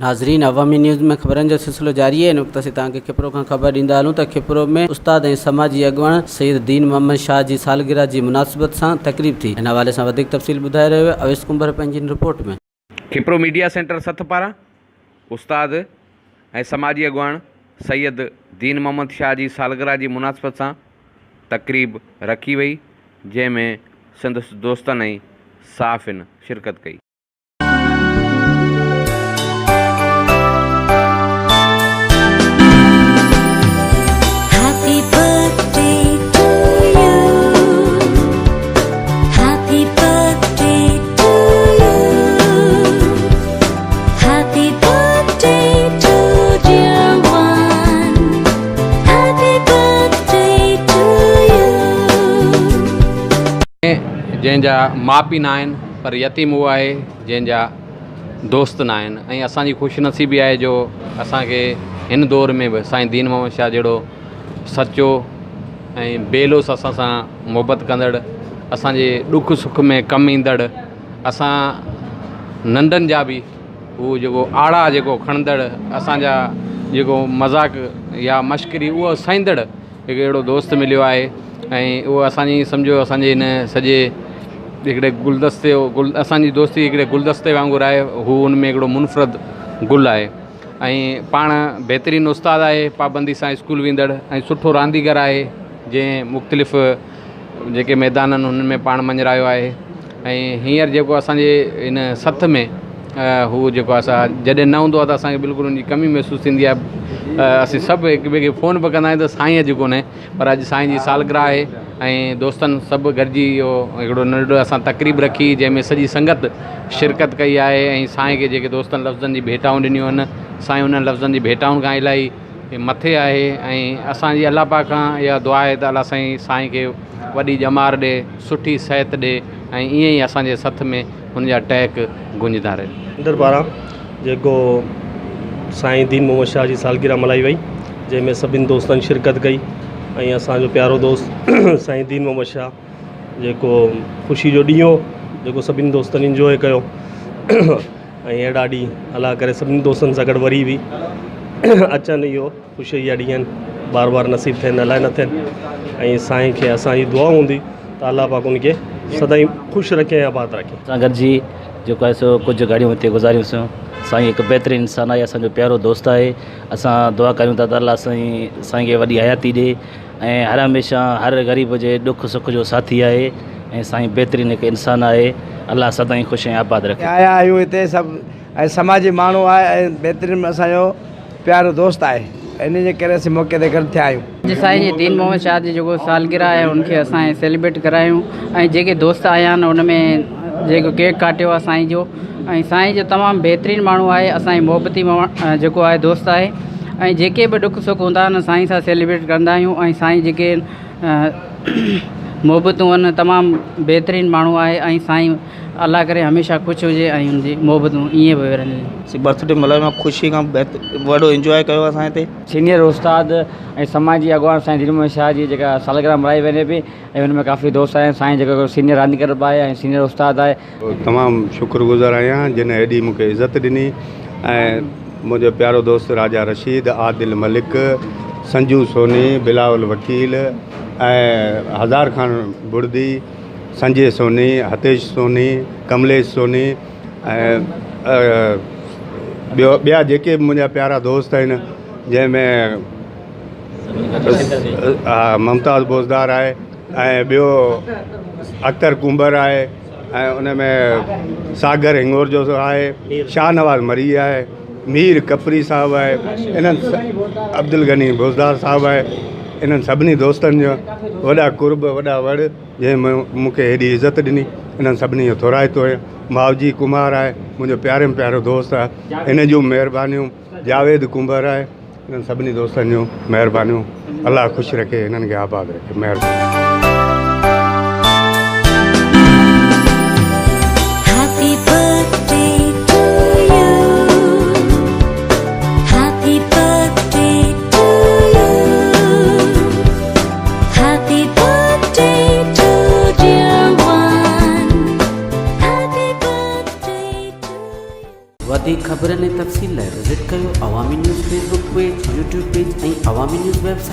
ناظرين عوامي نيوز ۾ خبرن جو سلسلو جاري آهي. هن وقت اسين توهان کي کپرو کان خبر ڏيندا هلون ته کپرو ۾ استاد ۽ سماجي اڳواڻ سيد دين محمد شاهه جي سالگرهه جي مناسبت سان تقريب ٿي. ان حوالي سان وڌيڪ تفصيل ٻڌائي رهيو آهي اويس ڪنڀر پنهنجي هن رپورٽ ۾. کپرو ميڊيا سينٽر سٿ پاران استاد ۽ سماجي اڳواڻ سيد دين محمد شاهه جي سالگرهه جي مناسبت سان تقريب رکي وئي جنهن ۾ سندس دوستن ۽ صحافين شرڪت ڪئي. Happy birthday to you. Happy birthday to you. Happy birthday to dear one. Happy birthday to you. جنهن جا ماء پيء نه آهن پر يتيم اهو آهي جنهن جا دوست نه آهن ۽ اسان جي خوش نصيبي آهي جو اسان کي هن دور ۾ به سائين دين محمد شاهه جهڙو سچو ۽ بي لوث اسان سان محبت ڪندڙ اسان جي ڏک سک ۾ ڪم ايندڙ اسان ننڍن جا به هو جيڪو آڙاهه جيڪو کڻندڙ اسان جا جيڪو مذاق يا مشڪري اهو سهندڙ هڪ اهڙو دوست مليو آهي ۽ اهو اسان جي سمجهو اسان جي هن سڄي هڪڙي گلدستي جو گل اسان جي دوستي هڪڙي گلدستي وانگر آهي هو ان ۾ هڪڙو منفرد گل آهي ۽ پاڻ بهترين استاد آهي پابندي سان اسڪول ويندڙ ۽ سٺو رانديگر آهي جنهن مختلف جيڪي ميدان آهن انهن ۾ پاڻ مڃرايو آهي ۽ هينئر جيڪو اسان جي هن سٿ ۾ هو جيڪو آهي سا جڏهن نه هوندو آهي ته اسان کي بلڪل ان جي ڪمي محسوس ٿيندي آهي اسين سڀ هڪ ٻئي کي فون به ڪندا آهيون ته سائين اڄ ڪونهي پر اڄ سائين جي سالگرهه آهي ۽ دوستن سڀ گڏجي اهو هڪڙو ننڍڙو اسان تقريب رکي جنهن ۾ سڄي سنگت شرڪت ڪئي آهي ۽ سائين کي جيڪي دوستن لفظن جي ڀيٽائون ڏنيون آهن سائين انهن لفظن جي ڀيٽائن کان الاهي مٿي آهي ۽ اسان جي الله پاڪ کان اها دعا آهي ته الله سائين سائين کي وڏي ڄمار ڏي سٺي صحت ڏي ۽ ائين ئي اسان جي سٿ ۾ هن جا ٽهڪ گونجندا رهن. اندر پاران جيڪو سائين دين محمد شاهه جي سالگرهه ملهائي وئي جنهن ۾ سڀني دوستن شرڪت ڪئي ۽ اسان جو پيارو دوست سائين دين محمد شاهه جيڪو خوشي جو ڏينهن هو جيڪو سڀني دوستن انجواء ڪيو ۽ اهڙا ڏينهن الله ڪري سڀني دوستن سان گڏ وري به اچن اهو خوشي جا ڏينهن بار بار نصيب ٿين الائي نه ٿين ۽ سائين کي اسان جي دعا هوندي ته الله پاڪ ان کي سدائين خوش رکي ۽ آباد رکي. سان گڏجي جيڪو آهي سو ڪجهه گهڙيون هتي گذاريونسون سائين هڪ بهترين انسان آهي اسان جو پيارو دوست آهي اسان دعا ڪريون ٿا ته الله سائين سائين کي وڏي حياتي ڏي ۽ هر هميشه هر غريب جي ڏک سک جو ساٿي آهي ۽ سائين بهترين هڪ انسان آهي الله سدائين خوش ۽ آباد رکي. آيا آهيون هتي سڀ ۽ سماجي ماڻهو آهي ۽ بهترين اسان جو پيارو دوست آهي انهي جي ڪري اسين موقعي تي گڏ ٿيا آهيون. اڄ سائين جي دين محمد شاهه جي جيڪو سالگرهه آهي ان کي اسان سيليبريٽ ڪرايون ۽ جيڪي دوست آيا آهن ان ۾ جيڪو ڪيڪ ڪاٽيو آهي سائين جو ۽ سائين جو تمام بهترين ماڻهو آهي اسان جي محبتي جيڪو آهي دوست آهي ۽ جيڪي به ڏک سک هوندا آهن سائين سان سيليبريٽ ڪندا آهيون ۽ سائين جيڪي محبتون آهن تمام بهترين ماڻهو آهي ۽ سائين الله ڪري هميشه خوش هجي ۽ ان جي محبتون ائين به ورهن. سي برٿ ڊي ملهايو مان خوشي کان وڏو انجواء ڪيو اسان هتي. سينيئر استاد ۽ سماجي اڳواڻ سائين دين محمد شاهه جي جيڪا سالگرهه ملهائي وڃي پئي ۽ ان ۾ ڪافي دوست آيا آهن سائين جيڪو سينيئر رانديگر به آهي ۽ سينيئر استاد آهي. تمام شڪر گذار آهيان جن ايڏي مون کي عزت ڏني ۽ منهنجو پيارو دوست راجا رشيد، عادل ملڪ، سنجو سوني، بلاول وڪيل ۽ هزار خان بڙدي، سنجي سوني، هتيش سوني، ڪمليش سوني ۽ ٻيو ٻيا جيڪي به منهنجا پيارا دوست آهن جنهن ۾ ممتاز بوزدار آهي ۽ ٻيو اختر ڪنڀر آهي ۽ ان ۾ ساگر هنگورجو آهي شاهنواز مري آهي مير ڪپري صاحب آهي انهن عبدالغني بوزدار صاحب آهي انهن سڀني دوستن جو وڏا قرب وڏا وڙ جنهن مون کي هيڏي عزت ڏني انهن سڀني جو ٿورائتو آهيان ماوجي ڪمار آهي منهنجو پياري ۾ پيارو دوست آهي ان جون مهربانيون جاويد ڪنڀر آهي انهن سڀني دوستن جون مهربانيون الله خوش رکي انهن کي آباد رکي مهرباني. Happy birthday to you. Happy birthday to you. Happy birthday to dear one. Happy birthday to you. وڌيڪ خبرن ۽ تفصيل لاء وزٽ ڪيو Awami news Facebook page, YouTube page ۽ Awami news website.